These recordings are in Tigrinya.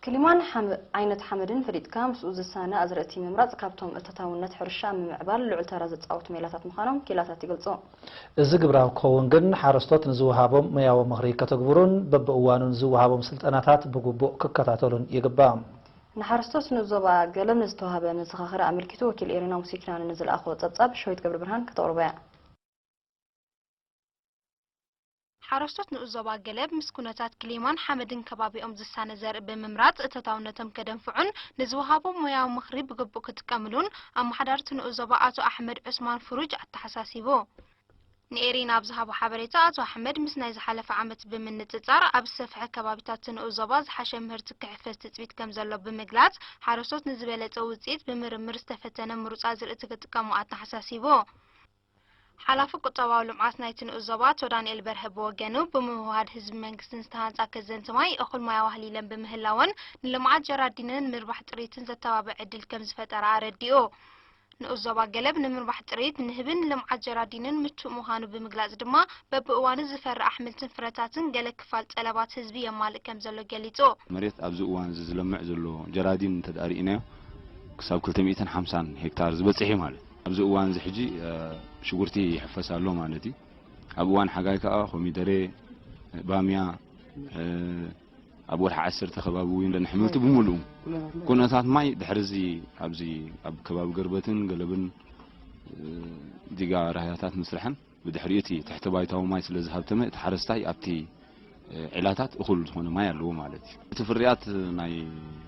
ክሊማን ሓመ-፣ ዓይነት ሓመድን ፈሊጥካ ምስኡ ዝሳነ ኣዝርእቲ ምምራጽ ካብቶም እቶታውነት ሕርሻ ኣብ ምምዕባል ልዑል ተራ ዝጻወቱ ሜላታት ምዃኖም ኪላታት ይገልጹ። እዚ ግብራዊ ክኸውን ግን ሓረስቶት ንዝወሃቦም ሞያዊ ምኽሪ ከተግብሩን በብእዋኑ ንዝወሃቦም ስልጠናታት ብግቡእ ክከታተሉን ይግባእ። ንሓረስቶት ንኡስ ዞባ ገለብ ንዝተዋህበ መዘኻኸሪ ኣመልኪቱ ወኪል ኤሪና ሙሴ ኪዳነ ንዝለኣኾ ጸብጻብ ሸዊት ገብረብርሃን ከተቕርቦ እያ። ሓረስቶት ንኡስ ዞባ ገለብ ምስ ኩነታት ክሊማን ሓመድን ከባቢኦም ዝሳነ ዘርኢ ብምምራጽ እቶታውነቶም ከደንፍዑን ንዝወሃቦም ሞያዊ ምኽሪ ብግቡእ ክጥቀምሉን ኣመሓዳሪ እቲ ንኡስ ዞባ ኣቶ ኣሕመድ ዑስማን ፍሩጅ ኣተሓሳሲቡ። ንኤሪና ኣብ ዝሃቦ ሓበሬታ ኣቶ ኣሕመድ ምስ ናይ ዝሓለፈ ዓመት ብምንጽጻር ኣብ ዝሰፍሐ ከባቢታት እቲ ንኡስ ዞባ ዝሓሸ ምህርቲ ክሕፈስ ትጽቢት ከምዘሎ ብምግላጽ ሓረስቶት ንዝበለጸ ውጽኢት ብምርምር ዝተፈተነ ምሩጽ ኣዝርእቲ ክጥቀሙ ኣተሓሳሲቡ። ሓላፊ ቁጠባዊ ልምዓት ናይቲ ንኡስ ዞባ ኣቶ ዳንኤል በርሀ ብወገኑ፣ ብምውህሃድ ህዝቢ መንግስትን ዝተሃንጻ ከዘንቲ ማይ እኹል ማይ ኣዋህሊለን ብምህላወን፣ ንልምዓት ጀራዲንን ምርባሕ ጥሪትን ዘተባብዕ ዕድል ከም ዝፈጠረ ኣረዲኡ። ንኡስ ዞባ ገለብ ንምርባሕ ጥሪት፣ ንህብን ልምዓት ጀራዲንን ምቹእ ምዃኑ ብምግላጽ ድማ፣ በብእዋኑ ዝፈሪ ኣሕምልትን ፍረታትን ገለ ክፋል ጠለባት ህዝቢ የማልእ ከም ዘሎ ገሊጹ። መሬት ኣብዚ እዋን እዚ ዝለምዕ ዘሎ ጀራዲን እንተ ደኣ ርኢናዮ፣ ክሳብ ክልተ ሚእትን ሓምሳን ሄክታር ዝበጽሕ እዩ ማለት እዩ። ኣብዚ እዋን እዚ ሕጂ ሽጉርቲ ይሕፈስ ኣሎ ማለት እዩ። ኣብ እዋን ሓጋይ ከኣ ኮሚደሬ፣ ባምያ፣ ኣብ ወርሒ ዓሰርተ ከባቢ እውን ኣሕምልቲ ብምሉኡ ኩነታት ማይ ድሕሪ እዚ ኣብዚ ኣብ ከባቢ ገርበትን ገለብን ዲጋ ራህያታት ምስርሐን ብድሕሪኡ እቲ ትሕቲ ባይታዊ ማይ ስለ ዝሃብተመ እቲ ሓረስታይ ኣብቲ ዒላታት እኹል ዝኾነ ማይ ኣለዎ ማለት እዩ። እቲ ፍርያት ናይ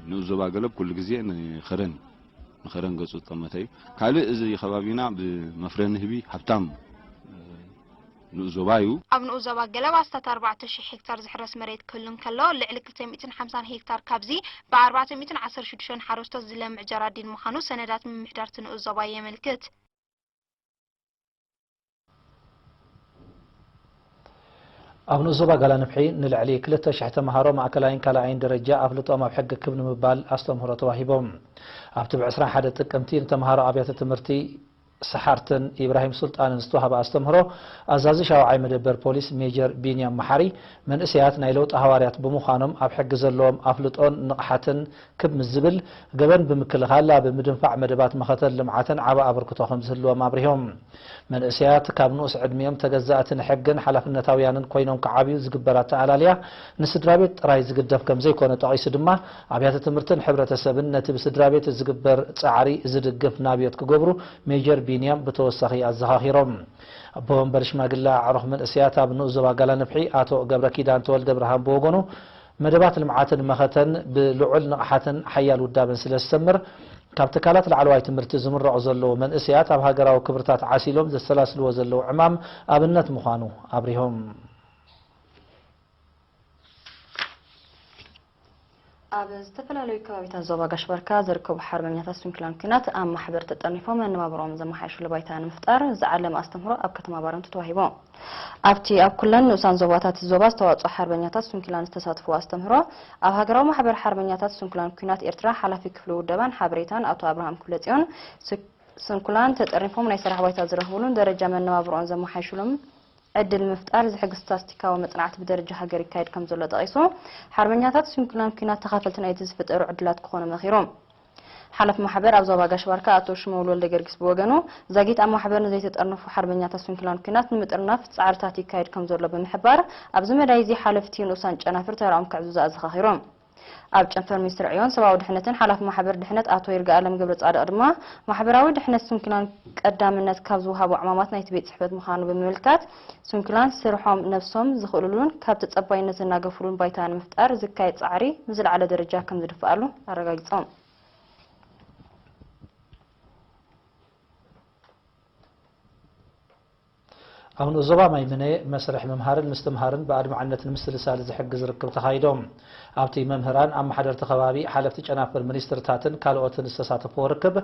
ንኡስ ዞባ ገለብ ኩሉ ግዜ ንኸረን ንኸረን ገጹ ዝጠመተ እዩ። ካልእ እዚ ከባቢና ብመፍረ ንህቢ ሃብታም ንኡስ ዞባ እዩ። ኣብ ንኡስ ዞባ ገለብ ኣስታት ኣርባዕተ ሽሕ ሄክታር ዝሕረስ መሬት ክህሉ እንከሎ፣ ልዕሊ ክልተ ሚእትን ሓምሳን ሄክታር ካብዚ ብ ኣርባዕተ ሚእትን ዓሰርተ ሽዱሽተን ሓረስቶት ዝለምዕ ጀራዲን ምዃኑ ሰነዳት ምምሕዳር እቲ ንኡስ ዞባ የመልክት። ኣብ ንኡስ ዞባ ጋላንፍሒ ንልዕሊ ክልተ ሽሕ ተምሃሮ ማእከላይን ካልኣይን ደረጃ ኣፍልጦኦም ኣብ ሕጊ ክብ ንምባል ኣስተምህሮ ተዋሂቦም። ኣብቲ ብ ዕስራን ሓደን ጥቅምቲ ንተምሃሮ ኣብያተ ትምህርቲ ሰሓርትን ኢብራሂም ሱልጣንን ዝተዋህበ ኣስተምህሮ፣ ኣዛዚ ሻውዓይ መደበር ፖሊስ ሜጀር ቢንያም መሓሪ፣ መንእሰያት ናይ ለውጢ ሃዋርያት ብምዃኖም ኣብ ሕጊ ዘለዎም ኣፍልጦን ንቕሓትን ክብ ምስ ዝብል፣ ገበን ብምክልኻል ኣብ ምድንፋዕ መደባት መኸተን ልምዓትን ዓቢ ኣበርክቶ ከም ዝህልዎም ኣብሪሆም። መንእሰያት ካብ ንኡስ ዕድሚኦም ተገዛእቲ ንሕግን ሓላፍነታውያንን ኮይኖም ክዓብዩ ዝግበር ኣተኣላልያ ንስድራ ቤት ጥራይ ዝግደፍ ከም ዘይኮነ ጠቒሱ ድማ፣ ኣብያተ ትምህርትን ሕብረተሰብን ነቲ ብስድራ ቤት ዝግበር ጻዕሪ ዝድግፍ ናብዮት ክገብሩ ሜጀር ቢንያም ብተወሳኺ ኣዘኻኺሮም። ኣቦ መንበር ሽማግለ ኣዕሩኽ መንእሰያት ኣብ ንኡስ ዞባ ጋላንፍሒ ኣቶ ገብረኪዳን ተወልደብርሃን ብወገኑ፣ መደባት ልምዓትን መኸተን ብልዑል ንቕሓትን ሓያል ውዳበን ስለ ዝሰምር፣ ካብ ትካላት ላዕለዋይ ትምህርቲ ዝምረቑ ዘለዉ መንእሰያት ኣብ ሃገራዊ ክብርታት ዓሲሎም ዘሰላስልዎ ዘለዉ ዕማም ኣብነት ምዃኑ ኣብሪሆም። ኣብ ዝተፈላለዩ ከባቢታት ዞባ ጋሽ ባርካ ዝርከቡ ሓርበኛታት ስንኩላን ኲናት ኣብ ማሕበር ተጠርኒፎም መነባብሮኦም ዘመሓየሽሉ ባይታ ንምፍጣር ዝዓለመ ኣስተምህሮ ኣብ ከተማ ባረንቱ ተዋሂቡ። ኣብቲ ኣብ ኩለን ንኡሳን ዞባታት ዞባ ዝተዋፅኡ ሓርበኛታት ስንኩላን ዝተሳተፍዎ ኣስተምህሮ፣ ኣብ ሃገራዊ ማሕበር ሓርበኛታት ስንኩላን ኲናት ኤርትራ ሓላፊ ክፍሊ ውደባን ሓበሬታን ኣቶ ኣብርሃም ክፍለጽዮን፣ ስ-፣ ስንኩላን ተጠርኒፎም ናይ ስራሕ ባይታ ዝረኽብሉን ደረጃ መነባብሮኦም ዘመሓይሽሉን ዕድል ንምፍጣር ዝሕግዝ ስታስቲካዊ መጽናዕቲ ብደረጃ ሃገር ይካየድ ከም ዘሎ ጠቒሱ፣ ሓርበኛታት ስንኩላን ኲናት ተኻፈልቲ ናይቲ ዝፍጠሩ ዕድላት ክኾኑ መኺሩ። ሓላፊ ማሕበር ኣብ ዞባ ጋሽ ባርካ ኣቶ ሽመውል ወልደጊዮርጊስ ብወገኑ፣ ዛጊት ኣብ ማሕበር ንዘይተጠርነፉ ሓርበኛታት ስንኩላን ኲናት ንምጥርናፍ ጻዕርታት ይካየድ ከም ዘሎ ብምሕባር፣ ኣብዚ መዳይ እዚ ሓለፍቲ ንኡሳን ጨናፍር ተራኦም ክዕዝዙ ኣዘኻኺሩ። ኣብ ጨንፈር ሚኒስትሪ ዕዮን ሰብኣዊ ድሕነትን ሓላፊ ማሕበር ድሕነት ኣቶ ይርጋኣለም ገብረጻድቕ ድማ፣ ማሕበራዊ ድሕነት ስንኩላን ቀዳምነት ካብ ዝወሃቦ ዕማማት ናይቲ ቤት ጽሕፈት ምዃኑ ብምምልካት፣ ስንኩላን ስርሖም ነብሶም ዝኽእልሉን ካብ ተጸባይነት ዝናገፍሉን ባይታ ንምፍጣር ዝካየድ ጻዕሪ ንዝለዓለ ደረጃ ከም ዝድፍኣሉ ኣረጋጊጾም። ኣብ ንኡስ ዞባ ማይምነ መስርሕ ምምሃርን ምስትምሃርን ብኣድማዕነት ንምስልሳል ዝሕግዝ ርክብ ተኻይዶም። ኣብቲ መምህራን፣ ኣመሓደርቲ ከባቢ፣ ሓለፍቲ ጨናፍር ሚኒስትርታትን ካልኦትን ዝተሳተፍዎ ርክብ፣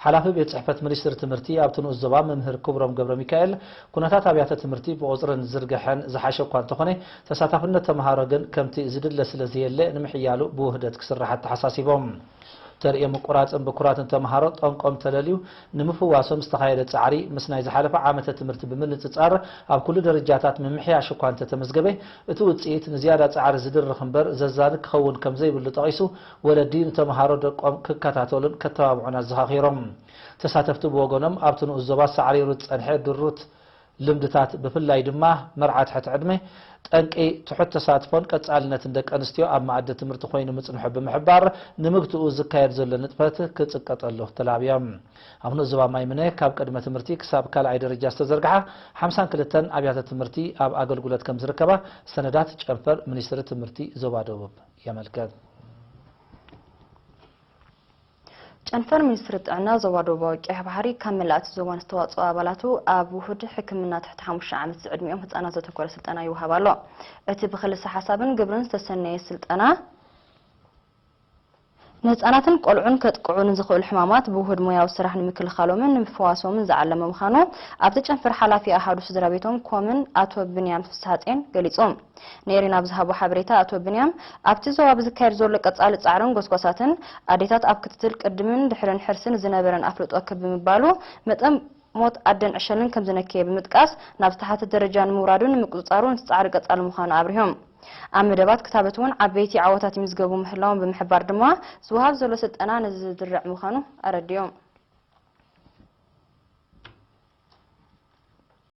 ሓላፊ ቤት ጽሕፈት ሚኒስትሪ ትምህርቲ ኣብቲ ንኡስ ዞባ መምህር ክብሮም ገብረሚካኤል፣ ኩነታት ኣብያተ ትምህርቲ ብቑጽርን ዝርግሐን ዝሓሸ እኳ እንተኾነ፣ ተሳታፍነት ተምሃሮ ግን ከምቲ ዝድለ ስለ ዘየለ ንምሕያሉ ብውህደት ክስራሕ ኣተሓሳሲቦም። ተርእዮ ምቁራጽን ብኩራትን ተምሃሮ ጠንቆም ተለልዩ ንምፍዋሶም ዝተኻየደ ጻዕሪ፣ ምስ ናይ ዝሓለፈ ዓመተ ትምህርቲ ብምንጽጻር፣ ኣብ ኩሉ ደረጃታት ምምሕያሽ እኳ እንተተመዝገበ፣ እቲ ውጽኢት ንዝያዳ ጻዕሪ ዝድርኽ እምበር ዘዛንግ ክኸውን ከም ዘይብሉ ጠቒሱ፣ ወለዲ ንተምሃሮ ደቆም ክከታተሉን ከተባብዑን ኣዘኻኺሮም። ተሳተፍቲ ብወገኖም፣ ኣብቲ ንኡስ ዞባ ሳዕሪሩ ዝጸንሐ ድሩት ልምድታት፣ ብፍላይ ድማ መርዓ ትሕቲ ዕድመ፣ ጠንቂ ትሑት ተሳትፎን ቀጻልነትን ደቂ ኣንስትዮ ኣብ መኣዲ ትምህርቲ ኮይኑ ምጽንሑ ብምሕባር፣ ንምግትኡ ዝካየድ ዘሎ ንጥፈት ክጽቀጠሉ ተላብዮም። ኣብ ንኡስ ዞባ ማይምነ ካብ ቅድመ ትምህርቲ ክሳብ ካልኣይ ደረጃ ዝተዘርግሓ ሓምሳን ክልተን ኣብያተ ትምህርቲ ኣብ ኣገልግሎት ከም ዝርከባ ሰነዳት ጨንፈር ሚኒስትሪ ትምህርቲ ዞባ ደቡብ የመልክት። ጨንፈር ሚኒስትሪ ጥዕና ዞባ ደቡባዊ ቀይሕ ባሕሪ፣ ካብ መላእ እቲ ዞባ ንዝተዋጽኡ ኣባላቱ ኣብ ውሁድ ሕክምና ትሕቲ ሓሙሽተ ዓመት ዝዕድሚኦም ህጻናት ዘተኮረ ስልጠና ይወሃብ ኣሎ። እቲ ብክልሰ ሓሳብን ግብርን ዝተሰነየ ስልጠና፣ ንህጻናትን ቆልዑን ከጥቅዑ ንዝኽእሉ ሕማማት ብውሁድ ሞያዊ ስራሕ ንምክልኻሎምን ንምፍዋሶምን ዝዓለመ ምዃኑ ኣብቲ ጨንፈር ሓላፊ ኣሃዱ ስድራ ቤቶም ኮምን ኣቶ ብንያም ፍስሃጼን ገሊጹ። ንኤሪና ብዝሃቦ ሓበሬታ ኣቶ ብንያም፣ ኣብቲ ዞባ ብዝካየድ ዘሎ ቀጻሊ ጻዕርን ጎስጓሳትን፣ ኣዴታት ኣብ ክትትል ቅድምን ድሕርን ሕርስን ዝነበረን ኣፍልጦ ክብ ብምባሉ፣ መጠን ሞት ኣደን ዕሸልን ከም ዝነከየ ብምጥቃስ፣ ናብ ዝተሓተ ደረጃ ንምውራዱን ንምቁጽጻሩን እቲ ጻዕሪ ቀጻሊ ምዃኑ ኣብሪሆም። ኣብ መደባት ክታበት እውን ዓበይቲ ዓወታት ይምዝገቡ ምህላዎም ብምሕባር ድማ፣ ዝወሃብ ዘሎ ስልጠና ነዚ ዝድርዕ ምዃኑ ኣረዲኦም።